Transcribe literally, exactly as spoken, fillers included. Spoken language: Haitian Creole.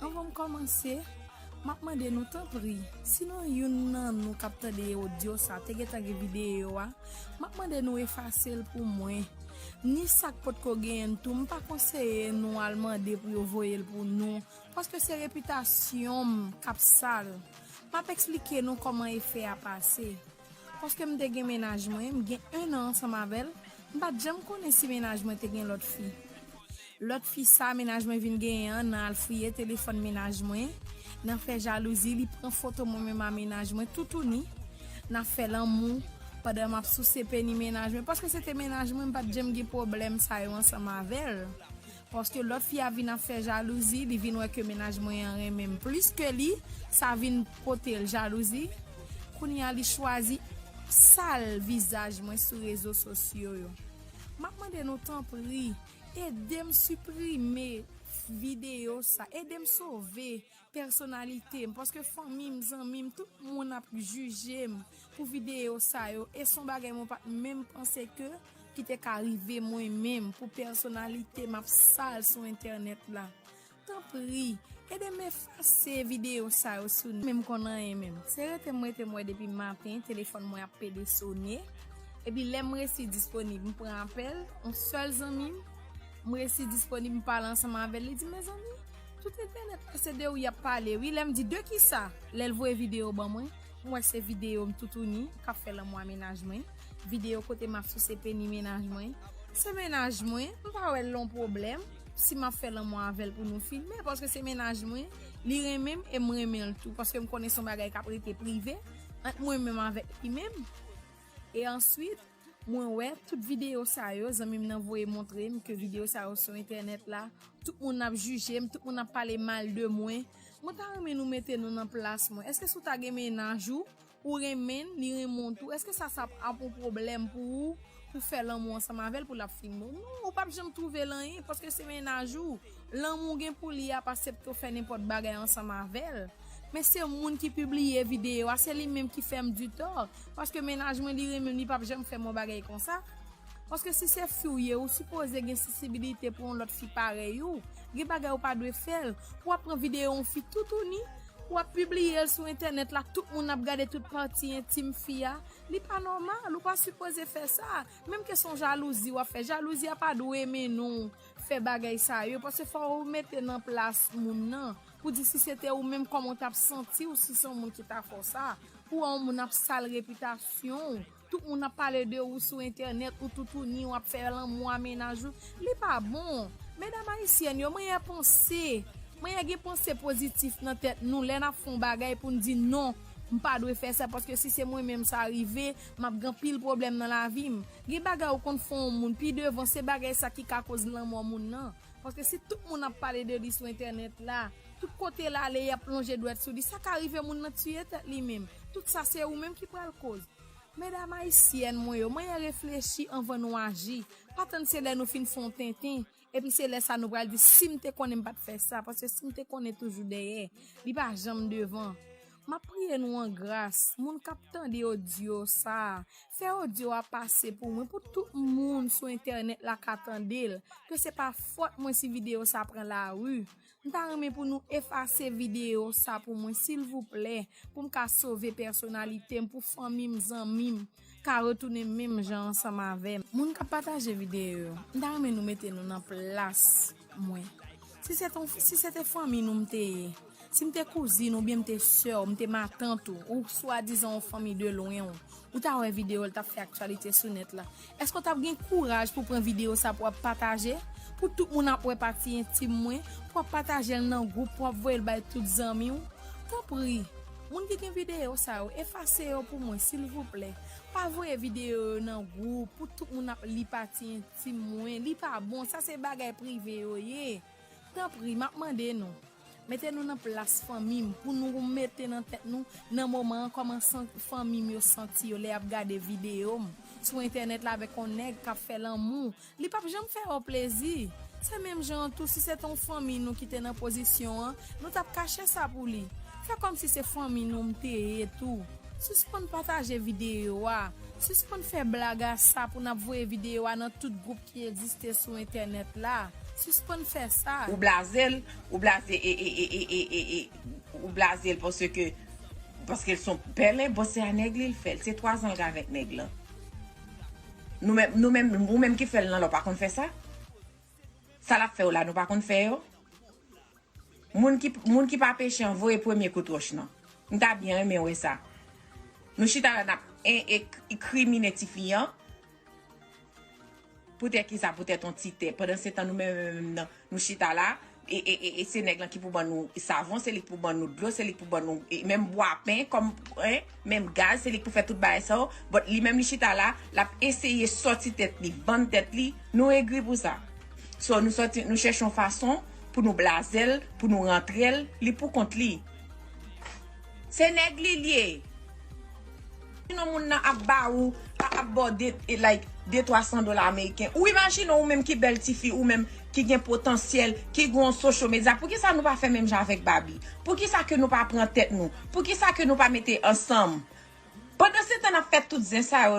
Anvan m kòmanse, m ap mande nou tanpri, si nou youn nan nou k ap tande odyo sa te gentan gen videyo a, m ap mande nou efase l pou mwen. Ni sa k potko genyen l tou, m pa konseye nou al mande pou yo voye l pou nou, paske se repitasyon m k ap sal. M ap eksplike nou kòman efè a pase. Paske m te gen mennaj mwen, m gen en an ansanm avè l, m pa t janm konnen si mennaj mwen te gen lòt fi. Lòt fi sa mennaj mwen vin genyen an, nan al fouye telefòn mennaj mwen, nan fè jalouzi, li pran foto mwen menm a mennaj mwen toutouni, nan fè lanmou, pandan m ap souse peni mennaj mwen. Paske se te mennaj mwen, m pa t janm gen pwoblèm sa yo ansanm avè l. Paske lòt fi a vin ap fè jalouzi, li vin wè ke mennaj mwen an renmen m plis ke li, sa vin pote l jalouzi. Kounye a li chwazi sal vizaj mwen sou rezo sosyo yo. M ap mande nou tanpri, ede m siprime videyo sa, ede m sove pèsonalite m, paske fanmi m, zanmi m, tout moun ap jije m pou videyo sa yo, e se yon bagay mwen pa t menm panse ke ki te ka rive mwen menm pou pèsonalite m ap sal sou entènèt la. Tanpri, ede m efase videyo sa yo sou menm konn anyen menm. Se rete m rete m wè depi maten, telefòn mwen ap pede sone. Epi lè m resi disponib, m pran apèl, yon sèl zanmi m, m resi disponib, m pale ansanm avè l, li di, mezanmi, tout entènèt la se de ou y ap pale, wi. Lè m di, de kisa? Lè l voye videyo ban mwen, m wè se videyo m toutouni k ap fè lanmou a mennaj mwen, videyo kote m ap souse peni mennaj mwen. Se mennaj mwen, m pa wè l yon pwoblèm si m ap fè lanmou avè l pou nou filme, paske se mennaj mwen, li renmen m e m renmen l tou, paske m konnen se yon bagay k ap rete prive ant mwen menm avèk li menm. E answit, mwen wè tout videyo sa yo, zanmi m nan voye montre m ke videyo sa yo sou entènèt la, tout moun ap jije m, tout moun ap pale mal de mwen. Mwen ta renmen nou mete nou nan plas mwen. Èske si w ta gen mennaj ou, ou renmen l, li renmen w tou, èske sa, sa ap yon pwoblèm pou ou, pou fè lanmou ansanm avè l, pou l ap filme w? Non, ou p ap janm twouve l anyen, paske se mennaj ou. Lanmou w gen pou li a ap aksepte w fè nenpòt bagay ansanm avè l. Men se moun ki pibliye videyo a, se li menm ki fè m ditò. Paske mennaj mwen, li renmen m, li p ap janm fè m yon bagay konsa. Paske si se fi w ye, ou sipoze gen sansibilite pou yon lòt fi parèy ou. Gen bagay ou pa dwe fè l. Pou w ap pran videyo yon fi toutouni, pou w ap pibliye l sou entènèt la, tout moun ap gade tout pati entim fi a. Li pa nòmal, ou pa sipoze fè sa. Menm ke se yon jalouzi w ap fè, jalouzi a pa dwe mennen w fè bagay sa yo, paske fò ou mete nan plas moun nan, pou di si se te ou menm, kòman w t ap santi w si se yon moun ki ta fè w sa, pou wè yon moun ap sal repitasyon w, tout moun ap pale de ou sou entènèt, ou toutouni, w ap fè lanmou a mennaj ou, li pa bon. Medam ayisyèn yo, mwen ye panse, mwen ye gen panse pozitif nan tèt nou, lè n ap fè yon bagay pou n di non, m pa dwe fè sa, paske si se mwen menm sa rive, m ap gen anpil pwoblèm nan lavi m. Gen bagay ou konn fè yon moun, pi devan se bagay sa ki ka koz lanmò moun nan. Paske si tout moun ap pale de li sou entènèt la, tout kote l ale y ap lonje dwèt sou li, sa ka rive moun nan tiye tèt li menm. Tout sa se ou menm ki pral koz. Medam ayisyèn mwen yo, mwen ye reflechi anvan nou aji. Pa tann se lè nou fin fè yon tenten, epi se lè sa nou pral di, si m te konnen m pa t fè sa, paske si m te konnen toujou dèyè, li pa janm devan. M ap priye nou an gras, moun k ap tande odyo sa a, fè odyo a pase pou mwen, pou tout moun sou entènèt la ka tande l, ke se pa fòt mwen si videyo sa pran lari. M ta renmen pou nou efase videyo sa pou mwen, silvouplè, pou m ka sove pèsonalite m, pou fanmi m, zanmi m ka retounen menm jan ansanm avè m. Moun k ap pataje videyo yo, m ta renmen nou mete nou nan plas mwen. Si se te, si se te fanmi nou m te ye, si m te kouzin oubyen m te sè w, m te matant ou, ou swadizan yon fanmi de lwen w, ou ta wè videyo l t ap fè aktyalite sou nèt la. Èske w t ap gen kouraj pou pran videyo sa pou w ap pataje? Pou tout moun ap wè pati entim mwen, pou w ap pataje l nan gwoup, pou w ap voye l bay tout zanmi w? Tanpri, moun ki gen videyo sa yo, efase yo pou mwen, silvouplè. Pa voye videyo yo nan gwoup, pou tout moun ap li pati entim mwen. Li pa bon, sa se bagay prive yo ye. Tanpri, m ap mande nou. Mete nou nan plas fanmi m, pou nou mete nan tèt nou, nan moman an, kòman san-, fanmi m yo santi yo lè y ap gade videyo m sou entènèt la avèk yon nèg k ap fè lanmou. Li p ap janm fè yo plezi. Se menm jan an tou, si se te yon fanmi nou ki te nan pozisyon an, nou t ap kache sa pou li. Fè kòmsi se fanmi nou m te ye tou. Sispann pataje videyo a. Sispann fè blag a sa pou n ap voye videyo a nan tout gwoup ki egziste sou entènèt la. Sispann fè sa. Ou blaze l, ou blaze e, e, e, e, e, e, e, ou blaze l paske, paske l son pèlen, bon, se a nèg li l fè l. Se twa zan l ka avèk nèg lan. Nou menm, nou menm, ou menm ki fè l nan la, ou pa konn fè sa? Sa l ap fè w la, nou pa konn fè yo? Moun ki, moun ki pa peche an voye premye kout wòch nan. M ta byen renmen wè sa. Nou chita la n ap en, e, e, krimine tifi an. Poutèt kisa? Poutèt yon ti tè. Pandan se tan nou menm, menm, menm nan, nou chita la, e, e, e, e se nèg lan ki pou ban nou savon, se li ki pou ban nou dlo, se li ki pou ban nou, e, menm bwapen, kòm, en, menm gaz, se li ki pou fè tout bagay sa yo. But li menm li chita la, l ap eseye sòti tèt li, vann tèt li, nou egri pou sa. So, nou sòti, nou chèche yon fason pou nou blaze l, pou nou rantre l, li pou kont li. Se nèg li l ye. Imajine yon moun nan ap ba ou, a- ap ba w de, e, like, de twa san dola ameriken. Ou imajine ou menm ki bèl tifi, ou menm ki gen potansyèl, ki gen yon social media. Poukisa nou pa fè menm jan avèk Barbie? Poukisa ke nou pa pran tèt nou? Poukisa ke nou pa mete ansanm? Pandan se tan n ap fè tout zen sa yo,